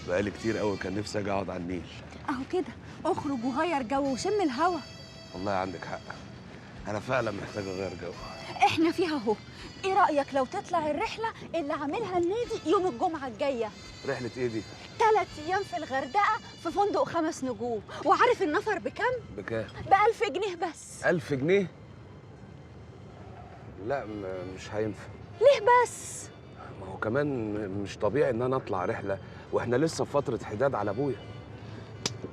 بقالي كتير قوي كان نفسي اجي اقعد على النيل. اهو كده، اخرج وغير جو وشم الهوا. والله عندك حق، انا فعلا محتاج اغير جو. احنا فيها اهو. ايه رايك لو تطلع الرحلة اللي عاملها النادي يوم الجمعة الجاية؟ رحله ايه دي؟ 3 ايام في الغردقه في فندق 5 نجوم. وعارف النفر بكام؟ بكام؟ ب1000 جنيه بس. 1000 جنيه؟ لا مش هينفع. ليه بس؟ ما هو كمان مش طبيعي ان انا اطلع رحله واحنا لسه في فترة حداد على ابويا.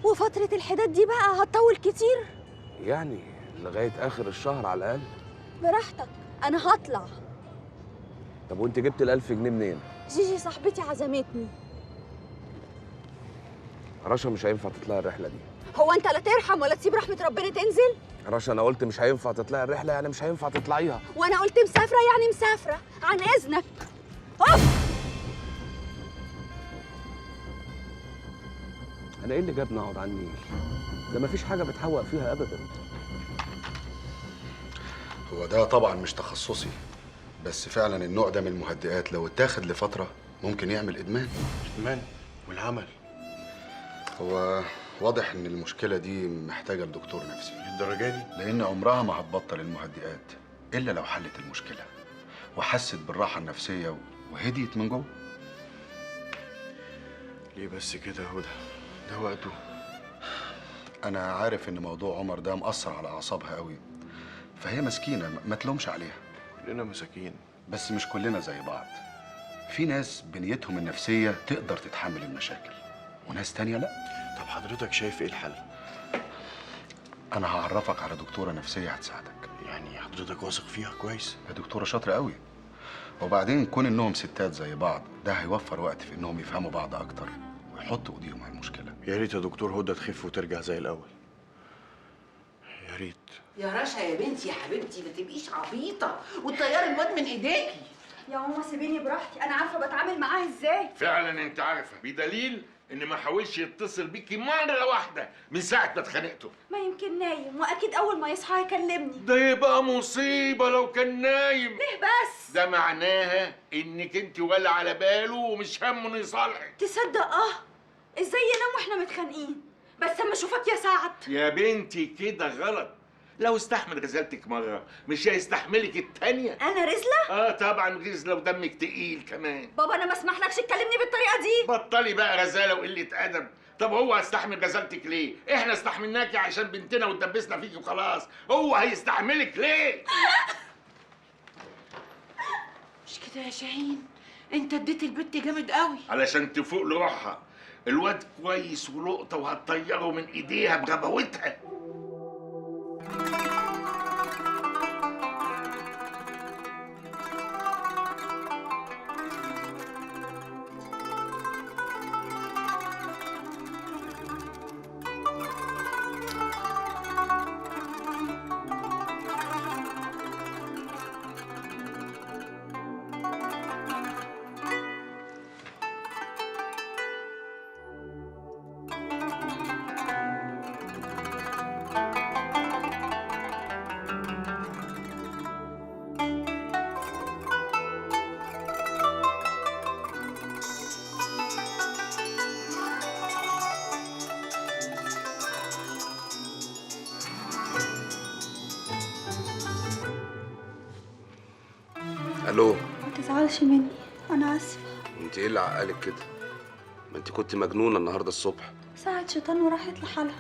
وفترة الحداد دي بقى هتطول كتير؟ يعني لغاية اخر الشهر على الاقل. براحتك، انا هطلع. طب وانت جبت ال1000 جنيه منين؟ جيجي صاحبتي عزمتني. رشا مش هينفع تطلعي الرحلة دي. هو انت لا ترحم ولا تسيب رحمه ربنا تنزل؟ رشا انا قلت مش هينفع تطلعي الرحلة يعني مش هينفع تطلعيها. وانا قلت مسافرة يعني مسافرة. عن اذنك. اوف. انا ايه اللي جابني اقعد على النيل؟ ده مفيش حاجة بتحوق فيها ابدا. هو ده طبعا مش تخصصي، بس فعلا النوع ده من المهدئات لو اتاخد لفترة ممكن يعمل ادمان. ادمان والعمل. هو واضح ان المشكلة دي محتاجه لدكتور نفسي. للدرجة دي؟ لان عمرها ما هتبطل المهدئات الا لو حلت المشكلة وحست بالراحة النفسية وهديت من جوه. ليه بس كده يا هدى؟ ده وقته. انا عارف ان موضوع عمر ده مأثر على اعصابها قوي، فهي مسكينه ما تلومش عليها. كلنا مساكين، بس مش كلنا زي بعض. في ناس بنيتهم النفسية تقدر تتحمل المشاكل وناس تانية لا. طب حضرتك شايف ايه الحل؟ انا هعرفك على دكتورة نفسية هتساعدك. يعني حضرتك واثق فيها كويس؟ يا دكتورة شاطرة قوي. وبعدين كون انهم ستات زي بعض ده هيوفر وقت في انهم يفهموا بعض اكتر ويحطوا ايديهم على المشكلة. يا ريت يا دكتور هدى تخف وترجع زي الاول. يا ريت. يا رشا يا بنتي يا حبيبتي ما تبقيش عبيطه وتطيري الواد من ايديكي. يا ماما سيبيني براحتي، انا عارفه بتعامل معاه ازاي. فعلا انت عارفه، بدليل ان ما حاولش يتصل بيكي مرة واحدة من ساعة ما اتخانقتوا. ما يمكن نايم، واكيد اول ما يصحى هيكلمني. ده يبقى مصيبة لو كان نايم. ليه بس؟ ده معناها انك انت ولا على باله ومش همه انه يصالحك. تصدق ازاي ينام واحنا متخانقين؟ بس اما اشوفك يا سعد. يا بنتي كده غلط. لو استحمل غزالتك مرة مش هيستحملك التانية. انا رزله؟ طبعا غزله ودمك تقيل كمان. بابا انا ما اسمحلكش تكلمني بالطريقة دي. بطلي بقى غزاله وقلة ادب. طب هو هيستحمل غزالتك ليه؟ احنا استحملناكي عشان بنتنا واتدبسنا فيكي وخلاص، هو هيستحملك ليه؟ مش كده يا شاهين؟ انت اديت البت جامد قوي علشان تفوق لروحها. الواد كويس ولقطه وهتطيره من ايديها بغباوتها. الو. ما تزعلش مني، انا اسفه. انت ايه اللي عقلك كده؟ ما انت كنت مجنونة النهارده الصبح. ساعة شيطان وراحت لحالها.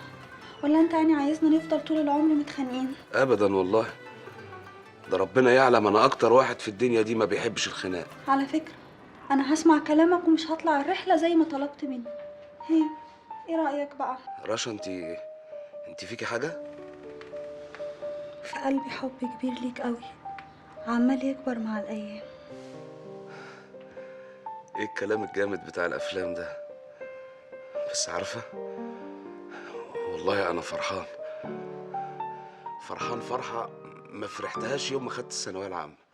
ولا انت يعني عايزنا نفضل طول العمر متخانقين؟ ابدا والله، ده ربنا يعلم انا اكتر واحد في الدنيا دي ما بيحبش الخناق. على فكرة انا هسمع كلامك ومش هطلع الرحلة زي ما طلبت مني. هي ايه رايك بقى؟ رشا انت فيكي حاجة؟ في قلبي حب كبير ليك قوي، عمال يكبر مع الايام. ايه الكلام الجامد بتاع الافلام ده؟ بس عارفه والله انا فرحان فرحان فرحه ما فرحتهاش يوم ما خدت الثانوية العامة.